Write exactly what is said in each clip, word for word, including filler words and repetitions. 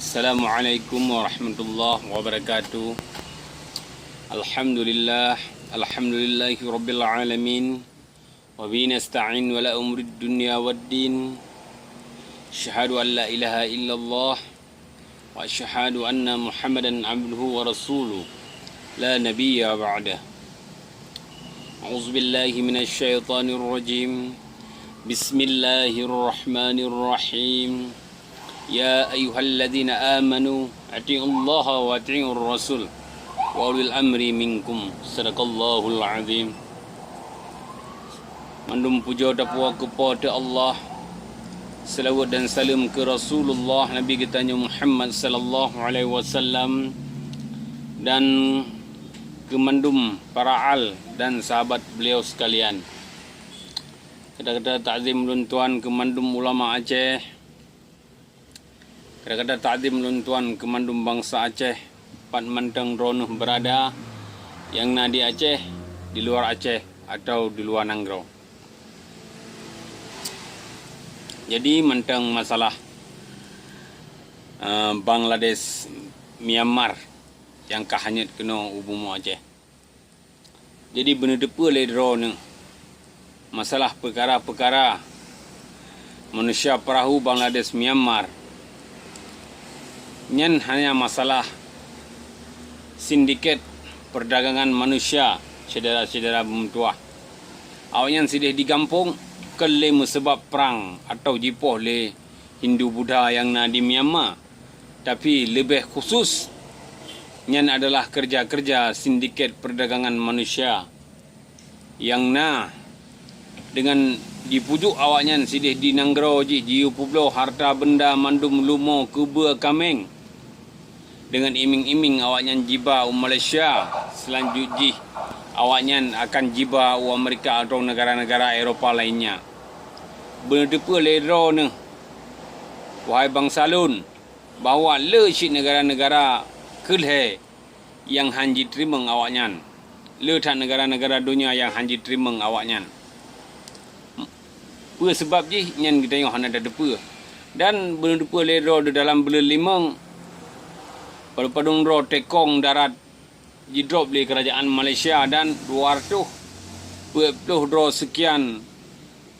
Assalamualaikum warahmatullahi wabarakatuh. Alhamdulillah, alhamdulillahi rabbil alamin. Wa bihi nasta'in wa la umurid dunya waddin. Asyhadu an la ilaha illallah wa asyhadu anna Muhammadan abduhu wa rasuluh. La nabiyya ba'dah. A'udzubillahi minasyaitonirrajim. Bismillahirrahmanirrahim. Ya ayyuhalladzina amanu ati'ullaha wa ati'ur rasul wa ulil amri minkum. Sadaqallahul azim. Mandum pujoe tapuwoe keu Po teu Allah. Seulaweuet dan saleuem keu Rasulullah Nabi geutanyoe Muhammad sallallahu alaihi wasallam dan keu mandum para al dan sahabat beliau sekalian. Kata-kata takzim lôn tuan keu mandum ulama Aceh. Kata-kata takzim lôn tuan keu mandum bansa Aceh, pat mantong droeneuh beurada, nyang na di Aceh, di luwa Aceh, atawa di luwa nanggroe. Jadi mantong masalah, eh, Bangladesh, Myanmar nyang ka hanyut keunoe u bumoe Aceh. Jadi beuneuteupeu lé droeneuh masalah peukara-peukara manusia peurahô Bangladesh Myanmar nyan hanya masalah sindiket peurdagangan manusia syedara-syedara beumeutuwah. Awaknyan sideh di gampông kon lé meuseubab prang atawa jipoh lé Hindu Buddha nyang na di Myanmar. Tapi leubeh khusus nyan adalah keureuja-keureuja sindiket peurdagangan manusia nyang na deungon jipujuk awaknyan sideh di nanggroe jih jiyue peubloe harta beunda mandum lumo keubeue kaméng. Deungon iming-iming awaknyan jiba u Malaysia, seulanjut jih awaknyan akan jiba u Amerika atau negara-negara Eropa lainnya. Beuneuteupeu lé droeneuh, wahai bansa lôn, bahwa le cit negara-negara keu lhée nyang hán jiteurimong awaknyan, le that negara-negara donya nyang hán jiteurimong awaknyan. Peue seubab jih nyan geutanyoe hana tateupeue. Dan beuneuteupeu lé droe di dalam buleuen limong, padub-padub droe tekong darat jidrop lé keurajaan Malaysia dan dua ratus peuet ploh droe seukian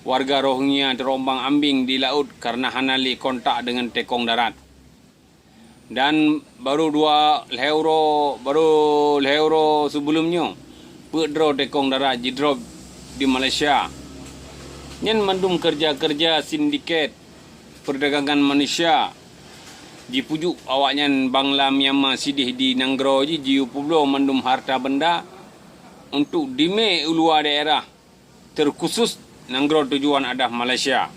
warga Rohingya teurombang-ambing di laôt kareuna hana lé kontak deungon tekong darat. Dan barô dua lhée uroe, barô lhée uroe sibeulom nyoe, peuet droe tekong darat jidrop di Malaysia. Nyan mandum keureuja-keureuja sindiket peurdagangan manusia jipujuk awaknyan Bangla Myanmar sideh di nanggroe jih jiyue peubloe mandum harta beunda untuk dimé u luwa daerah, teurkhusus nanggroe tujuan adalah Malaysia.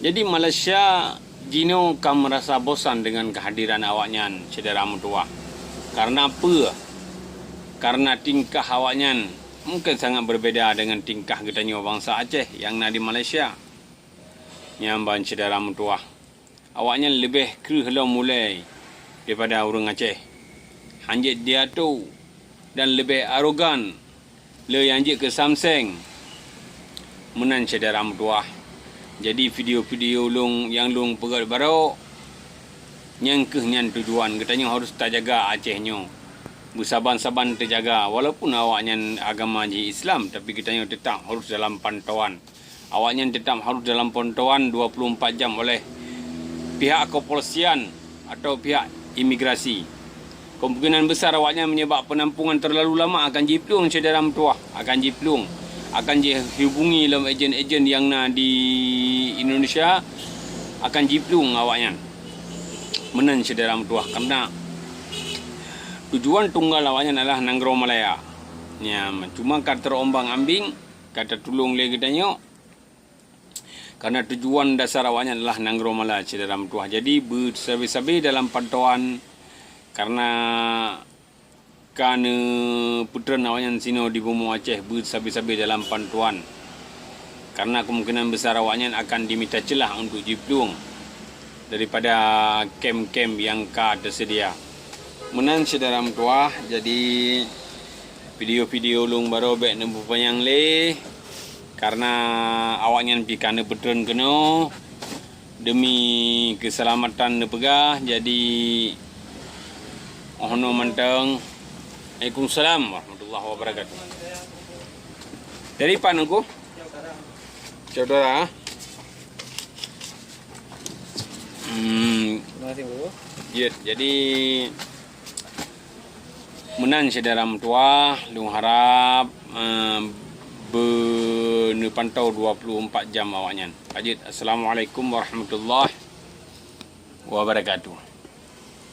Jadi Malaysia jinoe ka meurasa bosan deungon keuhadiran awaknyan syedara meutuwah. Kareuna peue? Kareuna tingkah awaknyan mungken sangat beubeda deungon tingkah geutanyoe bansa Aceh nyang na di Malaysia. Nyan ban syedara meutuwah. Awaknyan leubeh kreueh lom ulée daripada ureuëng Aceh. Hanjeuet diato dan leubeh arogan le nyang jeuet keu samseng. Meunan syedara meutuwah. Jadi video-video lôn nyang lôn peugét baroe, nyang kheueh nyan tujuan geutanyoe harôh tajaga Aceh nyoe. Beusaban-saban teujaga, walaupun awaknyan agama jih Islam, tapi geutanyoe teutap harôh dalam pantauan. Awaknyan teutap harôh dalam pantauan dua puluh empat jam oleh pihak kepolisian atau pihak imigrasi. Kemungkinan besar awaknyan meunyoe bak peunampungan terlalu lama akan jiplueng syedara meutuwah, akan jiplueng, akan jihubungi lom ejen-ejen nyang na di Indonesia, akan jiplueng awaknyan. Meunan syedara meutuwah, kareuna tujuan tunggal awaknyan adalah nanggroe Malaya. Nyan, cuma ka teurombang-ambing, ka tatulông lé geutanyoe. Karena tujuan dasar awaknyan adalah nanggroe Malaya syedara meutuwah. Jadi beusabe-sabe dalam pantauan, karena ka neupeutreun awaknyan sinoe di bumoe Aceh, beusabe-sabe dalam pantauan. Karena kemungkinan besar awaknyan akan dimita ceulah untuk jiplueng daripada kem-kem nyang ka teuseudia. Meunan syedara meutuwah, jadi video-video lôn baroe bék neupeupanyang lé, karena awaknyan pih ka neupeutreun keunoe. Demi keselamatan neupeugah, jadi, oh, no mantong. Waalaikumsalam warahmatullahi wabarakatuh. Dari pan aku? Saudara. Hmm. Terima kasih, Guru. Ya, jadi meunan syedara meutuwah, lôn harab, eh, beuneupantau dua puluh empat jam awaknyan. Lanjut, Assalamualaikum warahmatullahi wabarakatuh.